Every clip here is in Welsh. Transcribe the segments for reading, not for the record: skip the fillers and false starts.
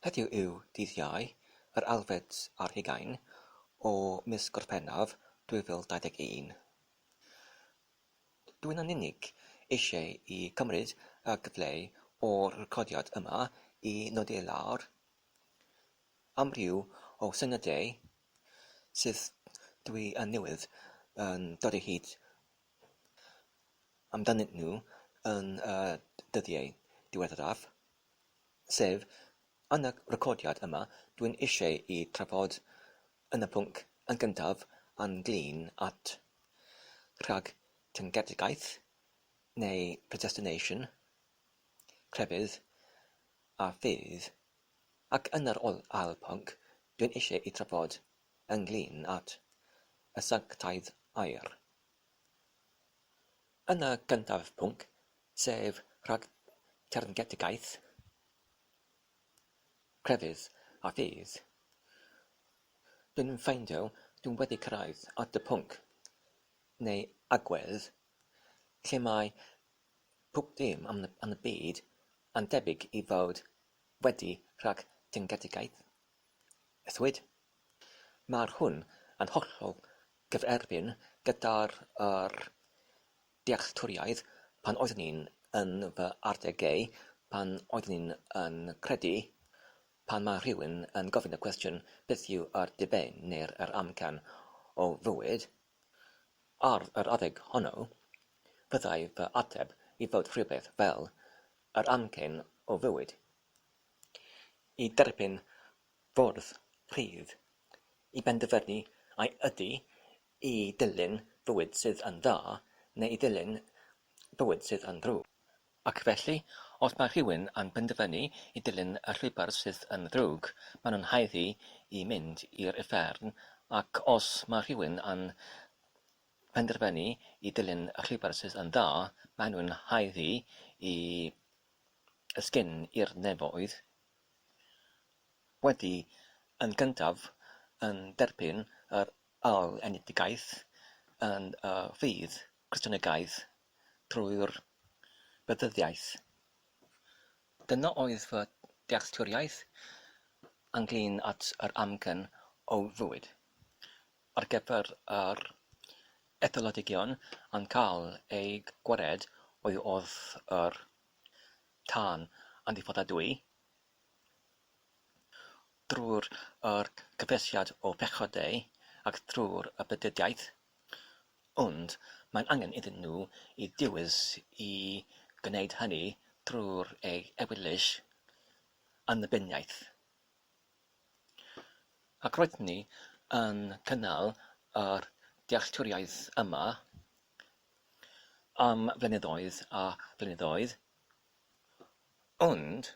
Heddiw yw dydd Iau, yr ailfed ar hugain o mis Gorffennaf 2021. Dwi'n yn unig eisiau i cymryd y cyfle o'r recordiad yma i nodi lawr amryw o syniadau sydd dwi yn newydd yn dod o hyd amdanyn nhw yn y dyddiau diweddaraf. Sef, yn y recordiad yma dwi'n eisiau i trafod yn y pwnc yn gyntaf ynglyn at rhag tyngedigaeth neu predestination, crefydd a ffydd, ac yn yr ol ail pwnc dwi'n eisiau i trafod ynglyn at y sanctaidd air. Yn y gyntaf pwnc, sef rhag teyrngedigaeth, crefydd a ffydd, dwi'n ffeindio dwi'n wedi cyrraedd at y pwnc, neu agwedd, lle mae pob dim yn y byd yn debyg i fod wedi rhag teyrngedigaeth. Ethwyd. Mae'r hwn yn hollol gyferbyn gyda'r yr dealltwriaeth pan oeddwn i'n yn fy arddegau, pan oeddwn i'n yn credu, pan mae rhywun yn gofyn y cwestiwn beth yw yr diben neu'r yr amcan o fywyd, ar yr adeg honno, fyddai fy ateb i fod rhywbeth fel yr amcan o fywyd i derbyn ffordd rhydd i benderfynu ai ydy i ddilyn bywyd sydd yn dda neu i ddilyn bywyd sydd yn ddrwg. Ac felly, os mae rhywun yn penderfynu i ddilyn y llwybr sydd yn ddrwg, maen nhw'n haeddu i mynd i'r uffern, ac os mae rhywun yn penderfynu i ddilyn y llwybr sydd yn dda, maen nhw'n haeddu i esgyn i'r nefoedd. Wedi yn gyntaf yn derbyn yr ail-enedigaeth yn y ffydd Cristionogaeth trwy'r Bedyddiaeth. Dyna oedd fy dealltwriaeth ynglŷn at yr amcan o fywyd. Ar gyfer yr etholedigion yn cael eu gwared oddi wrth yr tân annifoddadwy, Drwy'r yr cyffesiad o pechodau ac drwy'r y bedyddiaeth, ond mae'n angen iddyn nhw i dewis i gwneud hynny drwy'r eu ewyllys annibyniaeth. Ac roeddwn ni yn cynnal yr dealltwriaeth yma am flynyddoedd a blynyddoedd, ond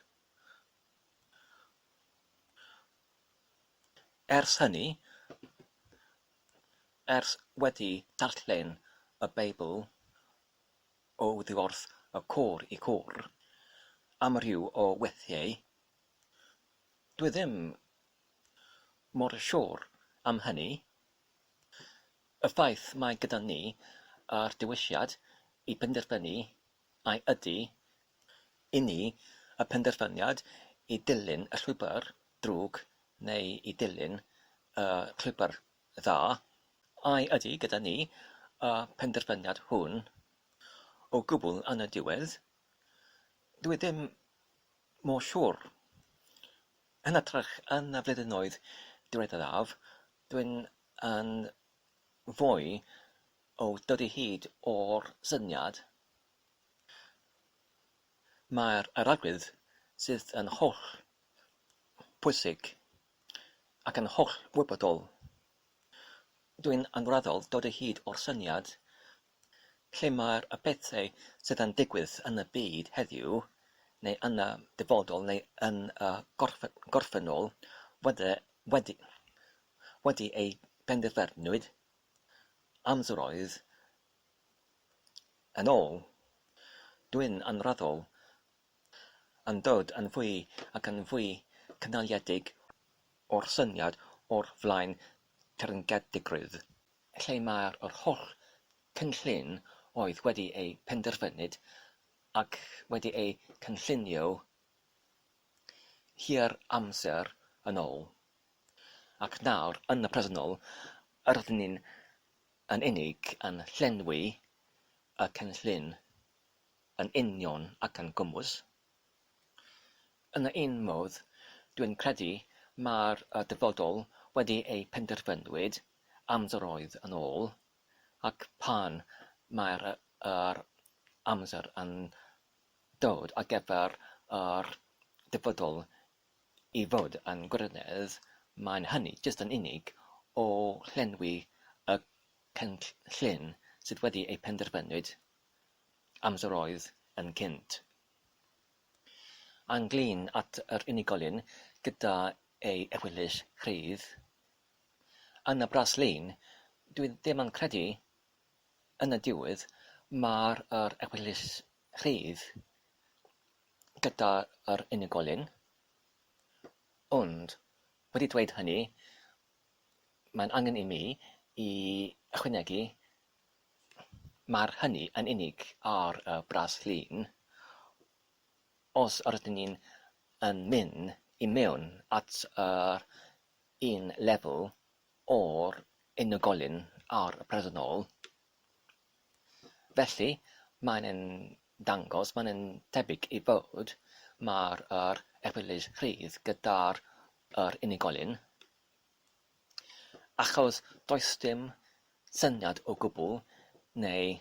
Ers hynny, ers wedi darllen y Beibl oddiwrth y côr i côr, amryw o weithiau, dwi ddim mor siŵr am hynny. Y ffaith mae gyda ni yr dewisiad i benderfynu ai ydy i ni y penderfyniad i dilyn y llwybr drwg neu i dilyn y llwybr dda, ai ydy gyda ni y penderfyniad hwn o gwbl yn y diwedd? Dwi ddim mor siŵr. Yn hytrach, yn y blynyddoedd diweddaraf, dwi'n yn fwy o dod i hyd o'r syniad Mae'r aragwydd sydd yn holl bwysig ac yn holl wybodol. Dwi'n anwraddol dod o hyd o'r syniad lle mae'r y pethau sydd yn digwydd yn y byd heddiw neu yn y dyfodol neu yn y gorffennol wedi wedi wedi ei benderfynwyd amseroedd Yn ôl, dwi'n anraddol yn dod yn fwy ac yn fwy cynaliedig o'r syniad o'r flaen teyrngedigrwydd, lle mae'r yr holl cynllun oedd wedi ei penderfynid ac wedi ei cynllunio. hir amser yn ôl. Ac nawr, yn y presennol, yr ydyn ni'n yn unig yn llenwi y cynllun yn union ac yn gwmws. Yn yr un modd, dwi'n credu mae'r dyfodol wedi ei penderfynwyd amseroedd yn ôl, ac pan mae'r yr amser yn dod ar gyfer yr dyfodol i fod yn gwirionedd, mae'n hynny jyst yn unig o llenwi y cynllun sydd wedi ei penderfynwyd amseroedd yn cynt. Ynglŷn at yr unigolyn gyda ei ewyllys rhydd, yn y braslun, dwi ddim yn credu yn y diwedd mae'r yr ewyllys rhydd gyda yr unigolyn, ond wedi dweud hynny, mae'n angen i mi i ychwanegu Mae'r hynny yn unig ar y braslun. Os yr ydyn ni'n yn mynd i mewn at yr un lefel o'r unigolyn ar y presennol, felly mae'n yn dangos, mae'n yn tebyg i fod mae'r yr ewyllys rhydd gyda'r yr unigolyn. Achos does dim syniad o gwbl neu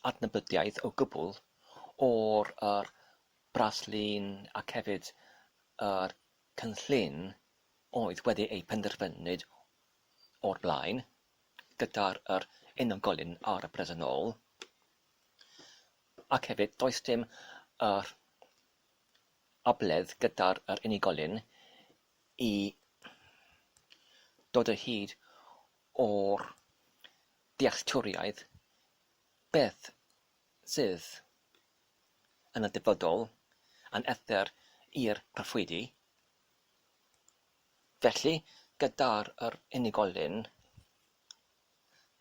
adnabyddiaeth o gwbl o'r yr braslun ac hefyd yr cynllun oedd wedi ei penderfynud o'r blaen gyda'r yr unigolyn ar y presennol. Ac hefyd does dim yr abledd gyda'r yr unigolyn i dod o hyd o'r dealltwriaeth beth sydd yn y dyfodol yn ether i'r proffwydi. Felly, gyda'r yr unigolyn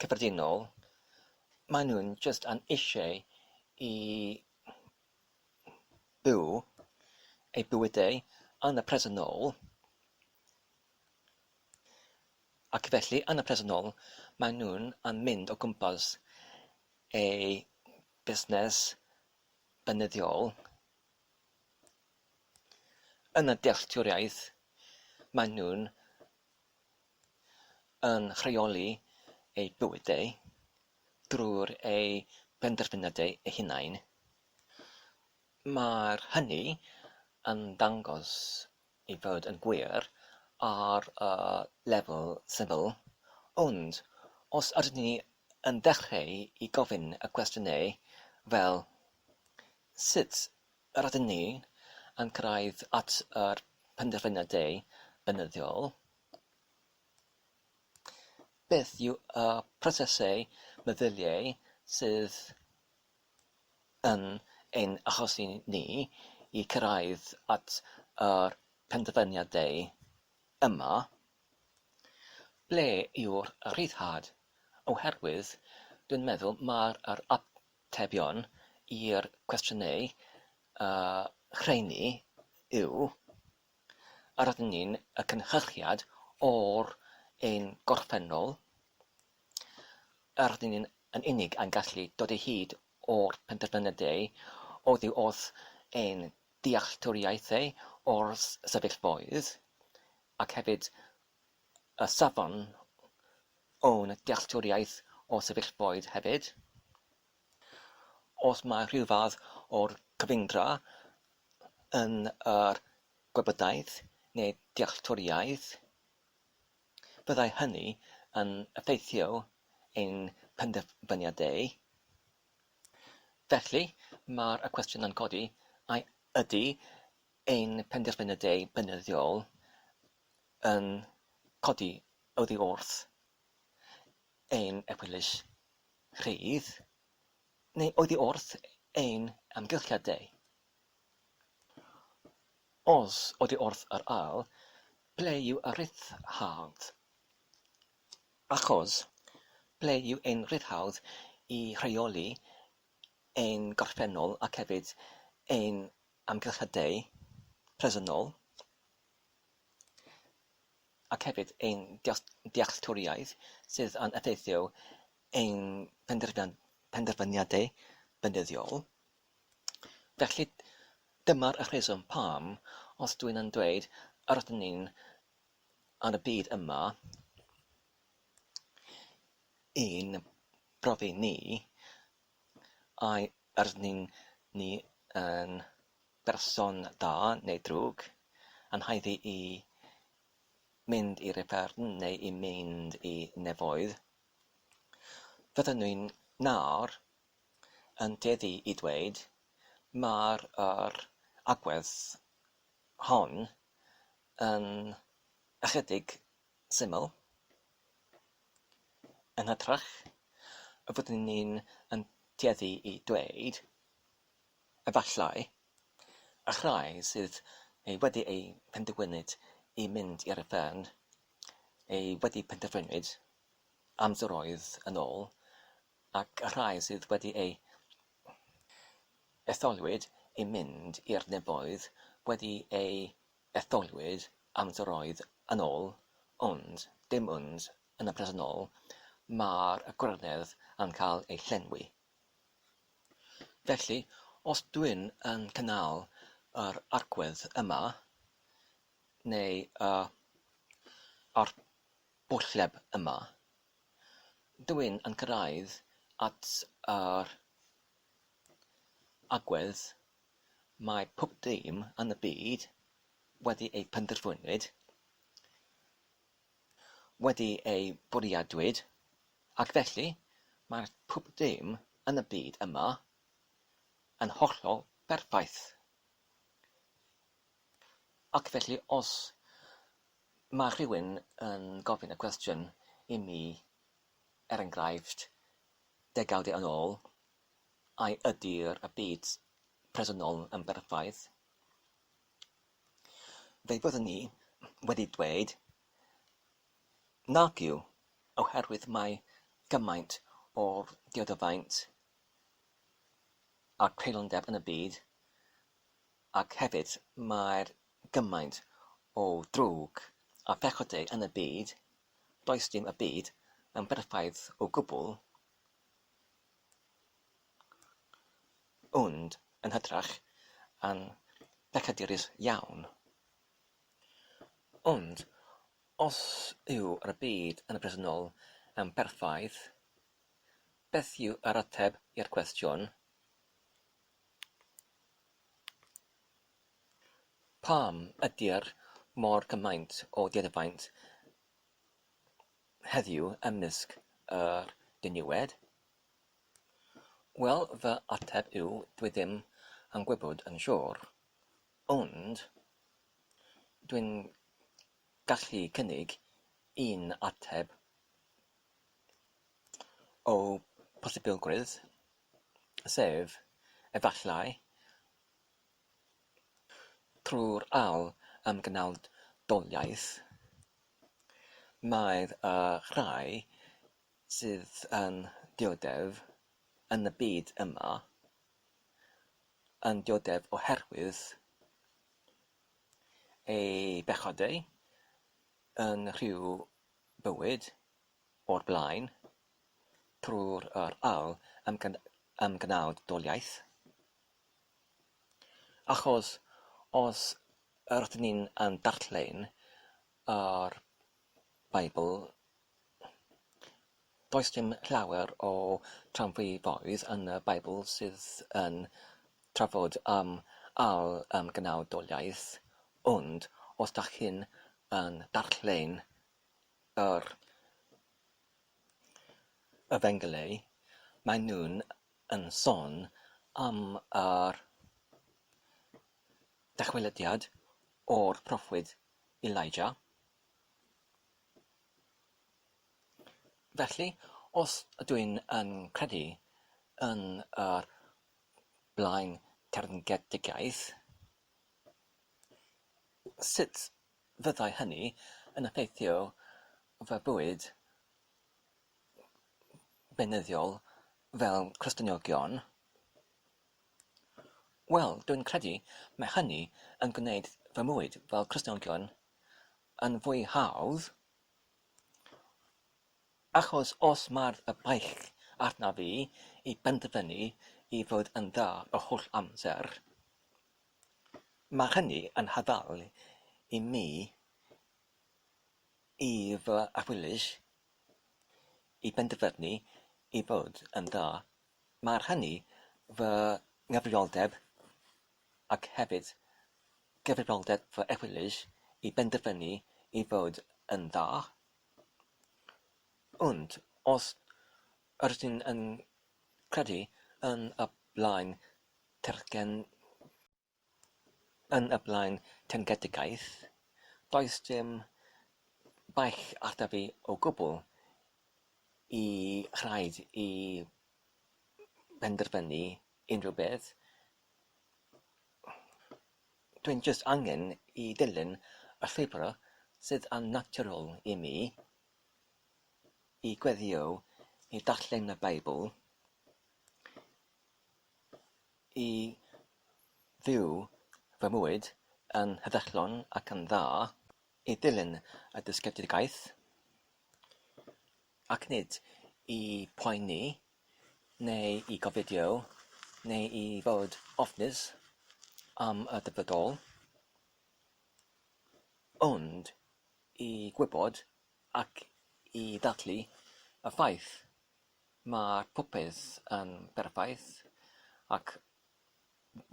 cyffredinol, maen nhw'n jyst yn eisiau i byw eu bywydau yn y presennol, ac felly yn y presennol maen nhw'n yn mynd o gwmpas eu busnes beunyddiol. Yn y dealltwriaeth maen nhw'n yn rheoli eu bywydau drwy'r eu penderfyniadau eu hunain. Mae'r hynny yn dangos ei fod yn gwir ar y lefel syml, ond os ydyn ni yn dechrau i gofyn y cwestiynau fel 'Sut yr ydyn ni yn cyrraedd at yr penderfyniadau beunyddiol? Beth yw y prosesau meddyliau sydd yn ein achosi ni i cyrraedd at yr penderfyniadau yma? Ble yw'r rhyddhad? Oherwydd dwi'n meddwl mae'r yr atebion i'r cwestiynau y rheiny yw Yr ydyn ni'n y cynhyrchiad o'r ein gorffennol, yr ydyn ni'n yn unig yn gallu dod o hyd o'r penderfyniadau oddi wrth ein dealltwriaethau o'r sefyllfaoedd, ac hefyd y safon o'n dealltwriaeth o sefyllfaoedd hefyd. Os mae rhyw fath o'r cyfyngdra yn yr gwybodaeth neu dealltwriaeth, byddai hynny yn effeithio ein penderfyniadau. Felly, mae'r cwestiwn yn codi, ai ydy ein penderfyniadau beunyddiol yn codi oddi wrth ein ewyllys rhydd, neu oddi wrth ein amgylchiadau? Os oddi wrth yr ail, ble yw y rhyddhad? Achos, ble yw ein rhyddhad i rheoli ein gorffennol ac hefyd ein amgylchiadau? presennol ac hefyd ein dealltwriaeth sydd yn effeithio ein penderfyniadau beunyddiol. Felly, dyma'r rheswm pam, os dwi'n yn dweud yr ydyn ni'n yn y byd yma i'n brofi ni, ai yr ydyn ni'n ni yn berson da neu drwg, yn haeddu i mynd i'r uffern neu i mynd i nefoedd, fydden ni'n nawr yn tueddu i dweud, mae'r yr agwedd hon yn ychydig syml. Yn hytrach, fyddwn ni'n yn tueddu i dweud, efallai, y rhai sydd wedi eu penderfynu i mynd i'r uffern, eu wedi penderfynu amseroedd yn ôl, ac y rhai sydd wedi eu etholwyd i mynd i'r nefoedd wedi eu etholwyd amseroedd yn ôl, ond dim ond yn y presennol mae'r gwirionedd yn cael ei llenwi. Felly, os dwi'n yn cynnal yr agwedd yma, neu y arwyneb yma, dwi'n yn cyrraedd at yr agwedd mae pob dim yn y byd wedi ei penderfynwyd, wedi ei bwriadwyd, ac felly mae'r pob dim yn y byd yma yn hollol berffaith. Ac felly os mae rhywun yn gofyn y cwestiwn i mi, er enghraifft, degawdau yn ôl, ai ydy'r y byd presennol yn berffaith? Fe fyddwn ni wedi dweud, Nag yw, oherwydd mae gymaint o'r dioddefaint a'r creulondeb yn y byd, ac hefyd mae'r gymaint o ddrwg a phechodau yn y byd, does dim y byd yn berffaith o gwbl. Ond yn hytrach yn bechadurus iawn. Ond os yw'r byd yn y presennol yn berffaith, beth yw yr ateb i'r cwestiwn? Pam ydy'r mor gymaint o dioddefaint heddiw ymysg yr diniwed? Wel, fy ateb yw dwi ddim yn gwybod yn siŵr, ond dwi'n gallu cynnig un ateb o posibilrwydd, sef, efallai, trwy'r ail ymgnawdoliaeth, mae'r rhai sydd yn dioddef yn y byd yma yn dioddef oherwydd ei bechodau yn rhyw bywyd o'r blaen trwy'r yr ail ymgnawdoliaeth. Achos os yr ydyn ni'n yn darllen yr Beibl Does dim llawer o tramgwyddfeydd yn y Beibl sydd yn trafod am ail ymgnawdoliaeth, ond os dach chi'n yn darllen yr Efengylau, maen nhw'n yn sôn am yr dychwelediad o'r proffwyd Elijah. Felly, os ydw i'n yn credu yn yr blaen teyrngedigaeth, sut fyddai hynny yn effeithio fy bywyd beunyddiol fel Cristnogion? Wel, dwi'n credu mae hynny yn gwneud fy mywyd fel Cristnogion yn fwy hawdd, achos os mae'r y baich arnaf fi i benderfynu i fod yn dda yr holl amser, mae hynny yn hafal i mi i fy ewyllys i benderfynu i fod yn dda. Mae'r hynny fy nghyfrifoldeb ac hefyd gyfrifoldeb fy ewyllys i benderfynu i fod yn dda. Ond os rydyn yn credu yn y blaen tergen yn y blaen tengedigaeth, does dim baich arda fi o gwbl i rhaid i benderfynu unrhyw beth. Dwi'n jyst angen i dilyn y llwybr sydd yn naturiol i mi, i gweddio, i darllen y Beibl, i fyw fy mywyd yn heddychlon ac yn dda, i ddilyn y dysgedigaeth, ac nid i poeni neu i gofidio neu i fod ofnus am y dyfodol, ond i gwybod ac i ddathlu y ffaith Mae popeth yn berffaith ac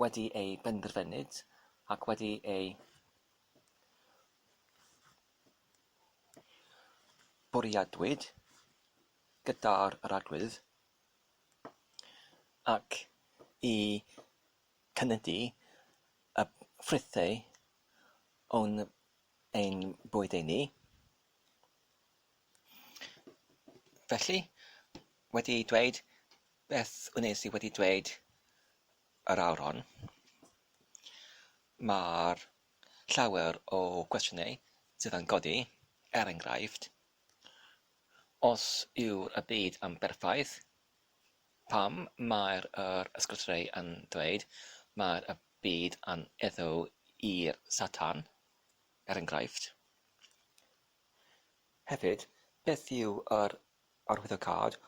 wedi ei benderfynud ac wedi ei bwriadwyd gyda'r yr Arglwydd ac i cynyddu y ffrwythau o'n ein bywydau ni. Felly, wedi dweud beth wnes i wedi dweud yr awr hon, mae'r llawer o gwestiynau sydd yn codi, er enghraifft, os yw'r y byd yn berffaith, pam mae'r yr ysgrythurau yn dweud mae'r y byd yn eiddo i'r Satan, er enghraifft? Hefyd, beth yw yr arwyddocâd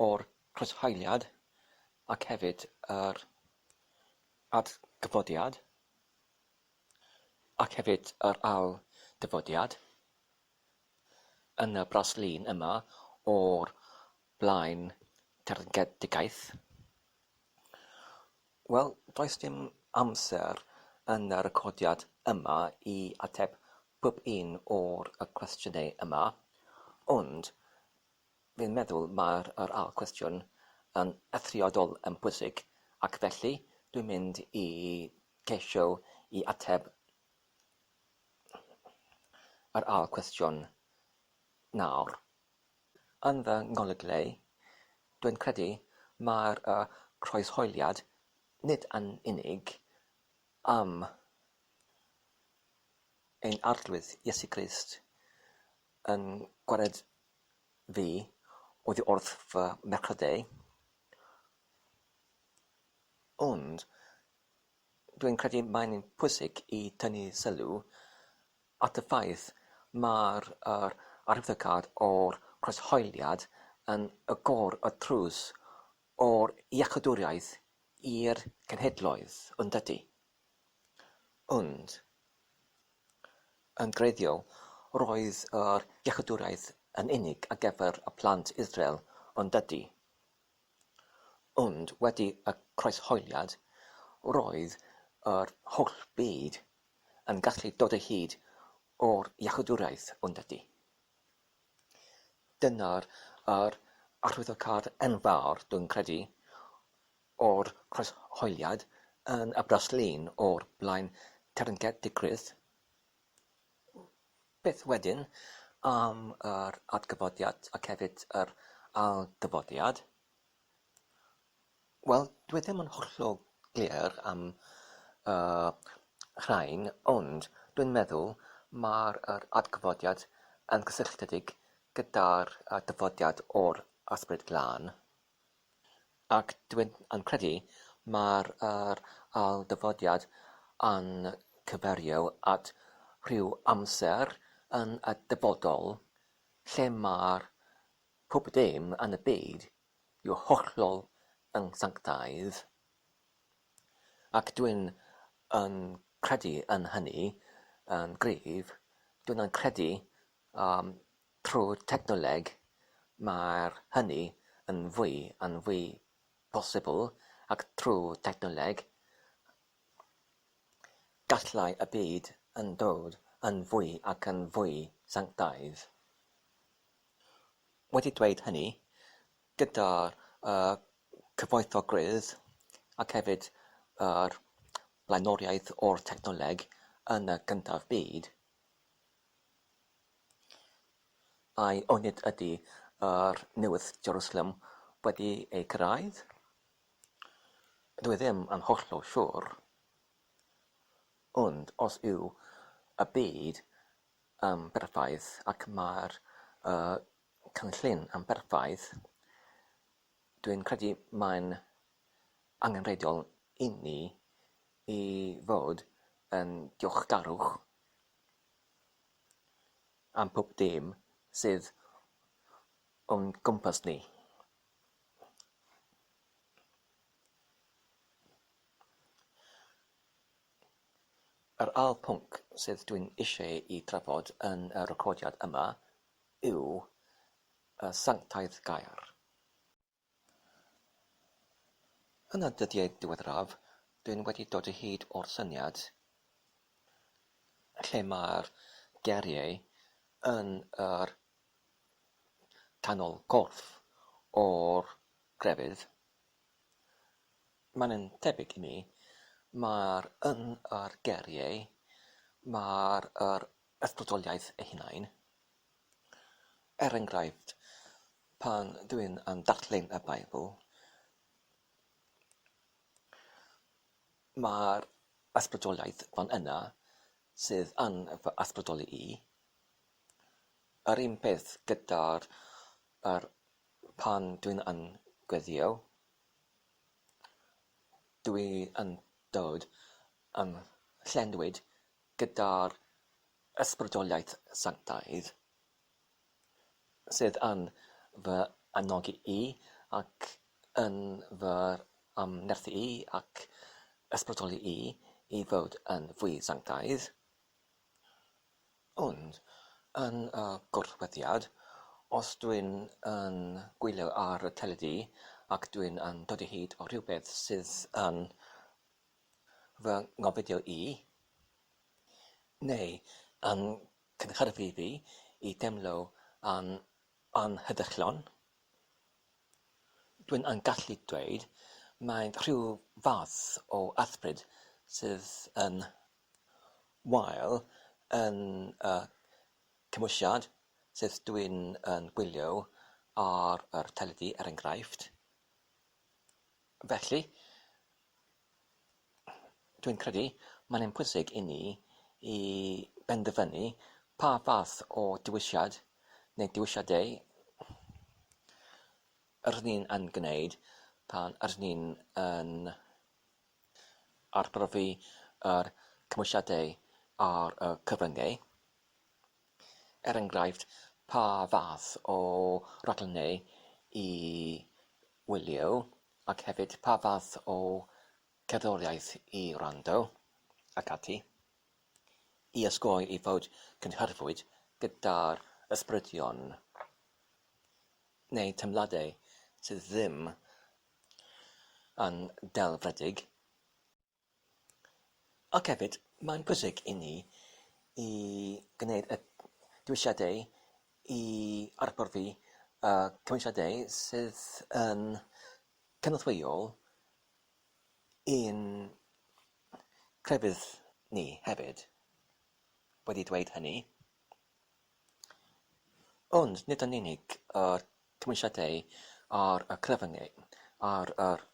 o'r croeshoeliad ac hefyd yr atgyfodiad ac hefyd yr ailddyfodiad yn y braslun yma o'r blaen targedigaeth? Wel, does dim amser yn y recordiad yma i ateb pob un o'r y cwestiynau yma, ond fi'n meddwl mae'r yr ail cwestiwn yn eithriadol yn bwysig ac felly dwi'n mynd i ceisio i ateb yr ail cwestiwn nawr. Yn fy ngolygle, dwi'n credu mai'r y croeshoeliad nid yn unig am ein Arglwydd Iesu Grist yn gwared fi oddi wrth fy merchyde, ond dwi'n credu mae'n pwysig i tynnu sylw at y ffaith mae'r yr arwyddocâd o'r croeshoeliad yn agor y drws o'r iachawdwriaeth i'r cenhedloedd, yn dydy? Ond, yn greiddiol, roedd yr iachawdwriaeth yn unig ar gyfer y plant Israel, yn dydy? Ond wedi y croeshoeliad, roedd yr holl byd yn gallu dod o hyd o'r iachawdwriaeth, on'd ydy? Dyna'r yr arwyddocâd enfawr, dwi'n credu, o'r croeshoeliad yn y braslun o'r blaen teyrngedigrwydd. Beth wedyn am yr atgyfodiad ac hefyd yr ailddyfodiad? Wel, dwi ddim yn hollol glir am y rhain, ond dwi'n meddwl mae'r yr atgyfodiad yn gysylltiedig gyda'r dyfodiad o'r Ysbryd Glân. Ac dwi'n yn credu Mae'r yr ailddyfodiad yn cyfeirio at rhyw amser yn y dyfodol lle mae'r pob dim yn y byd yw hollol yn sanctaidd. Ac dwi'n yn credu yn hynny yn gryf. Dwi'n yn credu um, trwy technoleg mae'r hynny yn fwy yn fwy posibl ac trwy technoleg gallai y byd yn dod yn fwy ac yn fwy sanctaidd. Wedi dweud hynny, gyda'r uh, cyfoethogrwydd ac hefyd yr blaenoriaeth o'r technoleg yn y gyntaf byd, ai onid ydy yr Newydd Jerusalem wedi ei cyrraedd? Dwi ddim yn hollol siŵr. Ond os yw y byd yn berffaith ac mae'r cynllun yn berffaith, Dwi'n credu mae'n angenrheidiol inni i fod yn diolchgarwch am pob dim sydd o'n gwmpas ni. Yr ail pwnc sydd dwi'n eisiau i drafod yn y recordiad yma yw y sanctaidd gair. Yn y dyddiau diweddaraf, dwi'n wedi dod o hyd o'r syniad lle mae'r geiriau yn yr canol corff o'r grefydd. Mae'n yn tebyg i mi, mae'r yn yr geiriau, mae'r yr ysbrydoliaeth ei hunain. Er enghraifft, pan dwi'n yn darllen y Beibl, mae'r ysbrydoliaeth fan yna sydd yn fy ysbrydoli i. Yr un peth gyda'r yr pan dwi'n yn gweddïo, dwi yn dod yn llenwyd gyda'r ysbrydoliaeth sanctaidd sydd yn fy anogi i ac yn fy nerthu i ac ysbrydoli i i fod yn fwy sanctaidd. Ond yn y gwrthweddiad, os dwi'n yn gwylio ar y teledu ac dwi'n yn dod o hyd o rhywbeth sydd yn fy ngofidio i, neu yn cynhyrfu fi i deimlo yn anheddychlon. Dwi'n yn gallu dweud mae'n rhyw fath o ysbryd sydd yn wael yn y cymwysiad sydd dwi'n yn gwylio ar yr teledu er enghraifft. Felly, Dwi'n credu mae'n yn pwysig i ni i benderfynu pa fath o dewisiad neu dewisiadau yr ydyn ni'n yn gwneud pan ydyn ni'n yn arbrofi yr cymwysiadau ar y cyfryngau. Er enghraifft, pa fath o raglenni i wylio ac hefyd pa fath o cerddoriaeth i wrando, ac ati, i osgoi i fod cynhyrfwyd gyda'r ysbrydion neu teimladau sydd ddim yn delfrydig. Ac hefyd, mae'n bwysig i ni i gwneud y dewisiadau i arbrofi y cymwysiadau sydd yn cynorthwyol i'n crefydd ni hefyd, wedi dweud hynny. Ond nid yn unig y cymwysiadau ar y cyfryngau, ar yr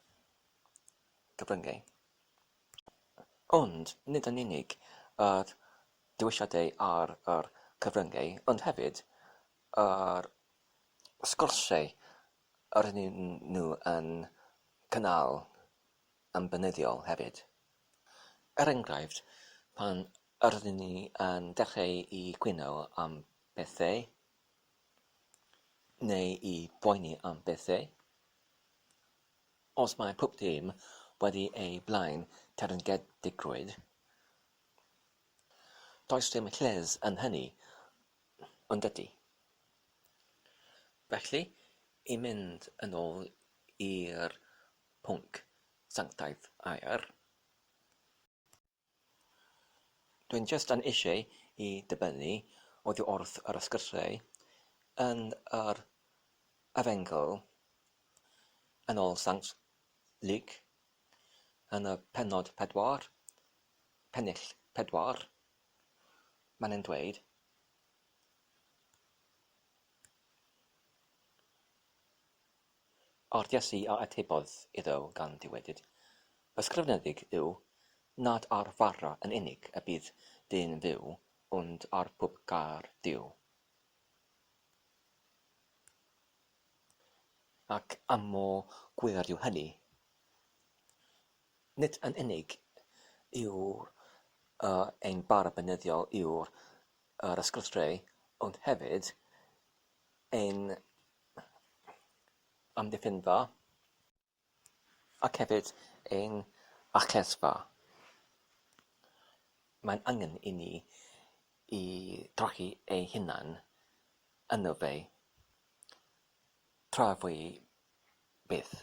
cyfryngau. Ond nid yn unig yr dewisiadau ar yr cyfryngau, ond hefyd yr sgyrsiau yr ydyn nhw yn cynnal yn beunyddiol hefyd. Er enghraifft, pan yr ydyn ni yn dechrau i gwyno am bethau, neu i boeni am bethau, os mae pob dim wedi ei blaen teyrngedigrwydd, does dim lles yn hynny, on'd ydy? Felly, i mynd yn ôl i'r pwnc sanctaidd aur, Dwi'n jyst yn eisiau i dibynnu oddi wrth yr ysgrythurau yn yr Efengyl yn ôl Sant Luc yn y pennod 4, pennill 4, mae'n e'n dweud, A'r Iesu a atebodd iddo gan ddywedyd, Ysgrifenedig yw, Nad ar fara yn unig y bydd dyn fyw, ond ar pob gair Duw. Ac am mor gwir yw hynny, nid yn unig yw'r ein bara beunyddiol yw'r yr ysgrythurau, ond hefyd ein amddiffynfa ac hefyd ein achesfa. Mae'n angen i ni i drochi ei hunan yno fe, tra fwy byth.